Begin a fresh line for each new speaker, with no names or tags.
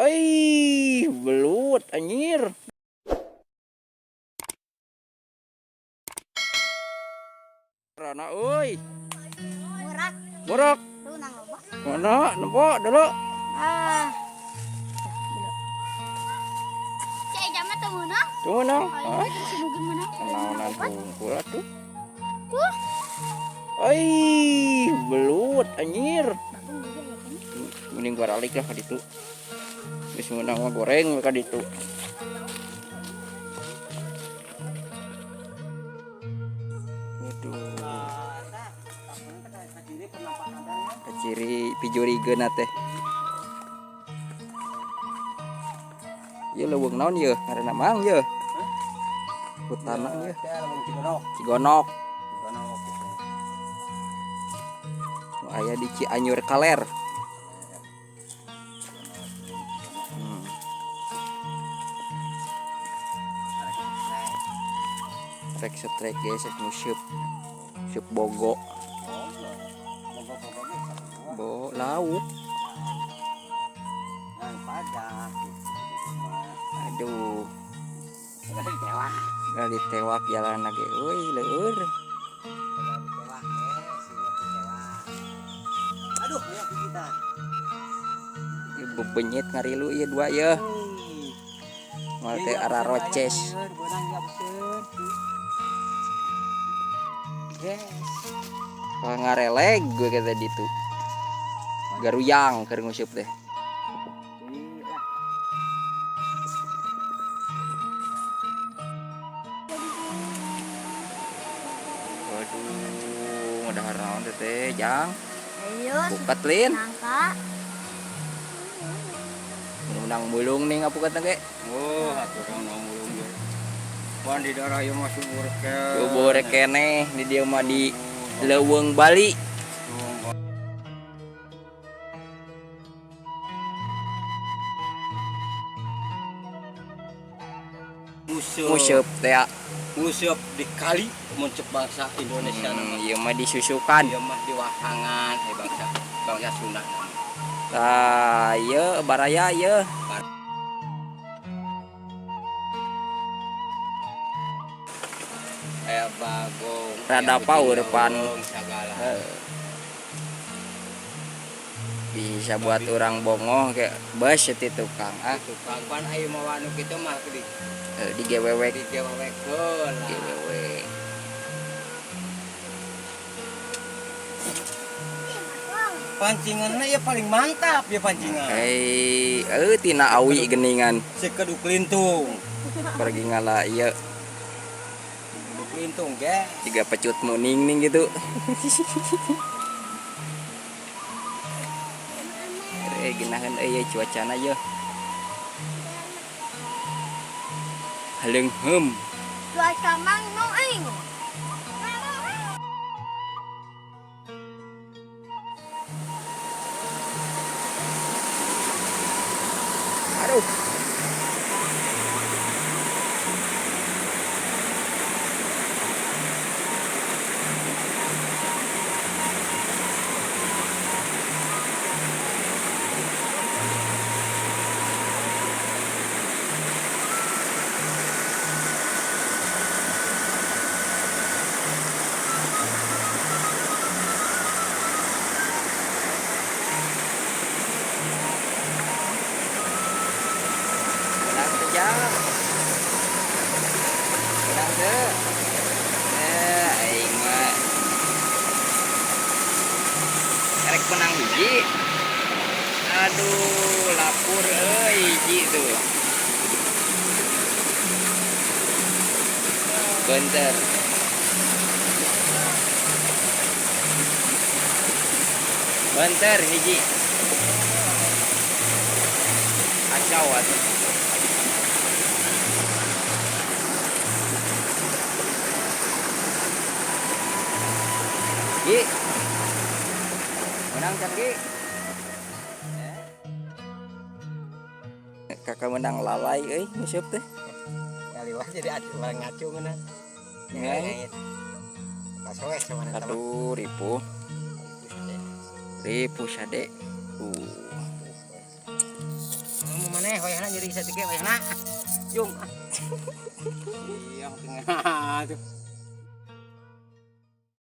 Ai, belut anjir. Rana euy.
Murak.
Murak.
Tuh nang loba.
Mana nempo dulu.
Ah. Cek jama teu meunang.
Teu meunang.
Aing teh sinugin meunang.
Naonan hungkul atuh. Ai, belut anjir. Mending baralik lah ka ditu. Geus meunang mah goreng ka ditu. Waduh. Kaciri pijurigeunna teh. Ieu leuweung naon ieu? Ngaranna mang ieu? Hutana ieu. Cigonok. Nu aya di Cianjur Kaler. Rek setrek guys, rek nguseup. Nguseup bogo. Bo lauk. Aduh. Udah ditewak jalan lagi. Euy, leueur.
Aduh, banyak kita.
Ieu bebenyit ngarilu ieu dua ieu. Moal teh araroces. Yes. Ngareleg gue kata ditu. Garuyang keur nguseup teh. Waduh, ngadahar naon teh teh, Jang?
Ayo.
Pukat lin.
Nangka.
Menang mulung nih ngapukat ge.
Oh, atuh kang mulung ge. Pan di darah ieu mah subur keneh.
Subur keneh di dieu mah di Leuweung Bali. Nguseup teh.
Nguseup di kali muncul bangsa Indonesia nama.
Ieu mah disusukan.
Ieu mah diwahangan bangsa bangsa Sunda.
Tah, ieu baraya ieu.
Aya bagong.
Rada power pan. Bisa buat orang bongoh kayak bus itu tukang ah.
Tukang pan aya mawa nu kitu mah di
di gewewek.
Di gewewek heula.
Gewewek.
Pancinganna ya paling mantap ya pancingan.
Hei, tina awi geningan.
Sekeduk lintung.
Pergi ngala ieu.
Sekeduk lintung ge.
Tiga pecut muning nih gitu. Geunaheun euy cuacana yeuh. Haleungheum.
Cuaca mang no aing.
Aduh. Menang teu. Aing mah erek menang hiji. Aduh, lapur euy hiji tuh. Bentar. Bentar hiji. Kacau atuh. Gi. Menang kan Gi? Kakak menang lalai euy nguseup teh.
Ngaliwat jadi acuh bareng ngacu ngeunah.
Ngait.
Kasoes sama eta mah.
Aduh, ripuh. Ripuh sade.
Maneh wayahna nyeri saeutik ge wayahna. Jung. Ah. Iya, tinggal tuh.